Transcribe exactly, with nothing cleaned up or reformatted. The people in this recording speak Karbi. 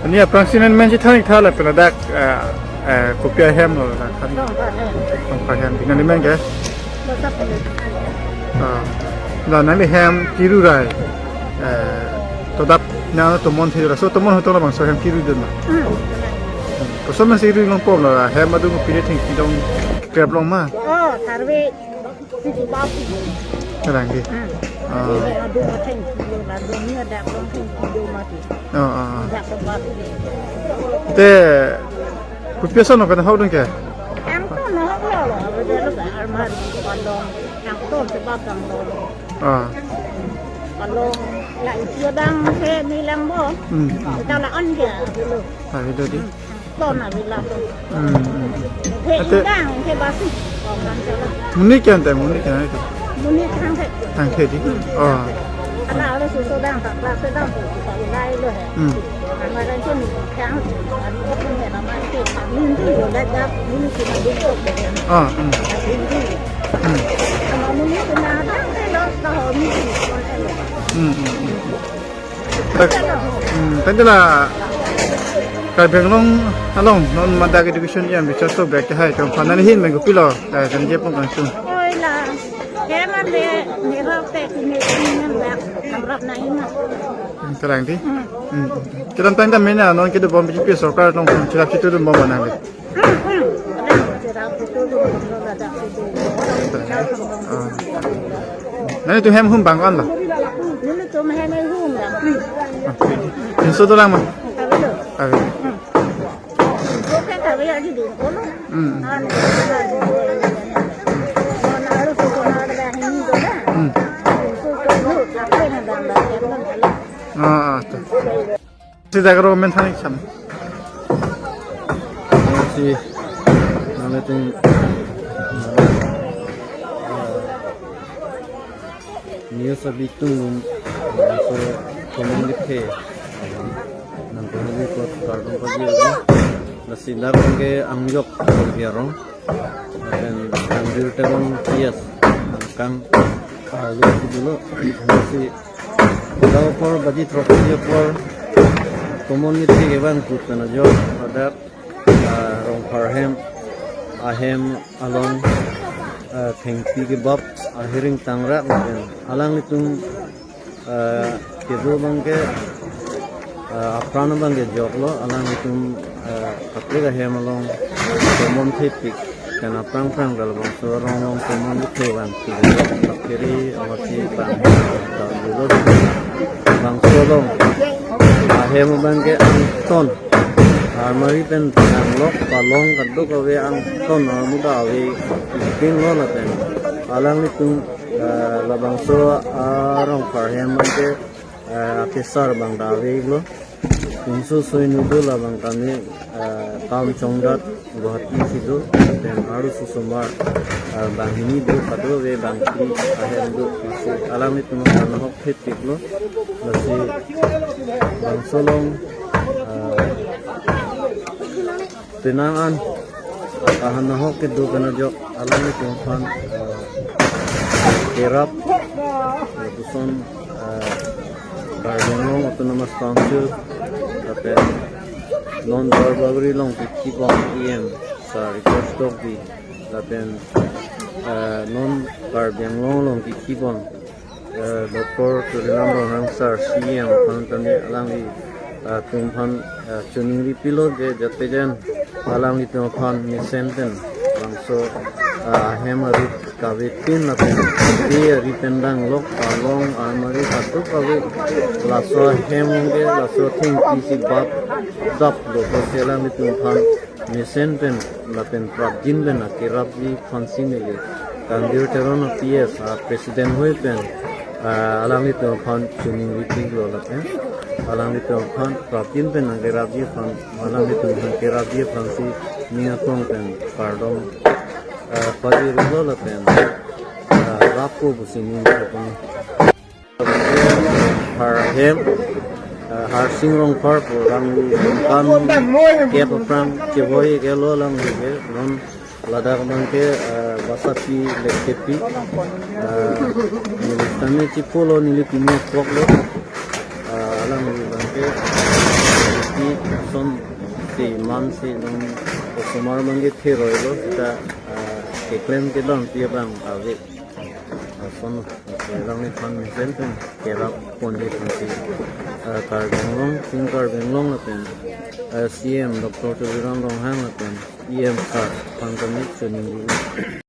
Ni aphrangsi nangmen si than-ik tha lapen ladak, eh, eh, kopi ahem lo ladak than-ik? Rongphar hem. Rongphar hem. Nangli men ke? Basa Puli. Ah. La nangli hem kiru rai. Eh, to adap nang tomon thek ra. So tomon hotel labangso hem kirudun ma? Hmm. Koson ma si ru longpo la hem adung pine thengpi dong krep long ma? Oh, tharve. Kalang di. Hmm. Ah. Adung atheng kilo la dong ni ada kong thengpi do mati. Oh, oh, oh. Ada kong mati. Te kopi ason lo kan hau dong ke? Angton ahok lo lo, ada lo almari palong. Angton sebab angton. Ah. Palong la isi adang ke milang bo. Hmm. Kita la on ke dulu. Ah, itu di. Ton avela to. Hmm, hmm. He Ate- indang, he basi. Oh, kan jalan. Monit ke-an te, monit ke-an te? Monit thangthe. Thangthe di? Hmm. Oh. Ala ala susu dang, tak kelas dang, tak lai lo he. Hmm. Ama kan tu ni, kan, kan okun he nama itu, min tu lo, dak dak, min tu na duduk deh. Ah, hmm. Min tu. Hmm. Ama monit tu na dang, lo, tahu min tu, kan, lo. Hmm, hmm, hmm. Tak, hmm, tadi la Karbi Anglong along non madak education ejang bichar so bek hai tong panan hin menggupi lo, eh, dan dia pun langsung. Oi la, dia man de, ni rap te, ni ni ni bak, rap na ima. Hmm, terang di. Hmm. Hmm. Kita tanya tanya non kita bom B J P sorkar tong chirap situ dum bom mana le. Ah. Nangtum hem hum bang ko-an lo? Nelitum hem hum bang. Ah, pinso dolang ma? Kave lo. Kave. Hmm. Oke, kave aja di kono. Hmm. Ah, ni. Kono harus kono ada yang ini kono. Hmm. Pinso kono, apa yang bang bang, ya, kono. Ah, ah, tuh. Si dak ro men than-ik sam. Si nangtum news abi tung so komong di phe. Nangtum ni ko kardom pagi. Lasi dak ke angjok biarong. Lapen Kangbir Teron P S angkang arlo si dolo. Si dak apor baji throk apor tomon ni thik kevang put pen ajok ladak, ah, Rongphar hem, ahem along, ah, thengpi kebap ahiring tangrak lapen alanglitum eh, kedo abang ke, eh, apran abang ke joklo, alanglitum, eh, kaprek ahem along tomon thepik, kan aphrang phrang dal bangso arong along tomon kethe van, kiri awasi bang, dal dolo, bangso along ahem abang ke angton, almari pen danglok, palong kadokave angton, amuda ave, tin lo lapen alanglitum eh, labangso arong parhem abang ke, eh, akesar abang ta ave lo. Pinso soi nu do labang kami, eh, kam chongdat Guwahati si do, lapen arloso osomar, eh, banghini do, kadokave bangphli ahem do, lasi alanglitum aphan ahok thepik lo, lasi bangso along, eh, penang an, kahan ahok kedo pen ajok alanglitum aphan, eh, kerap, lapuson, eh, Karbi Anglong Autonomous Council, lapen non Duarbagori along kekibong E M sar Ritesh Tokbi, lapen, eh, non Karbi Anglong along kekibong eh, Doctor Tuliram Ronghang sar C E M aphan tame alangli, eh, atum aphan, eh, choningri pilo je jate jen alanglitum aphan mesen pen bangso, eh, ahem arit kave tin lapen ke ari pen danglok palong almari kadokave laso ahem ke laso thengpi si bap dap lo pusi alanglitum aphan mesen pen lapen prapjin pen akerapji aphansi neli Kangbir Teron P S a president hui pen, ah, alanglitum aphan choningri pilo lapen alanglitum aphan prapjin pen akerapji aphan, alanglitum aphan kerapji aphansi ning aklong pen kardom, ah, pajirlo lapen, ah, rappo pusi ning aklong. Har hem, eh, Harsing Rongphar pu alang kam kep aphrang kevoi kelo alang ke non ladak abang ke, eh, basapi lektepi, eh, neli tame chipolo neli pini akwok lo, eh, alang abang ke Ni ason si man si nung osomar abang ke theroilo seta, ah, keklem kedampi abang ave. Ason selang ni phan mesen pen kerap ponji pensi, ah, Karbi Anglong, Team Karbi Anglong lapen, ah, C M Doctor Tuliram Ronghang lapen E M sir aphan kami choningri.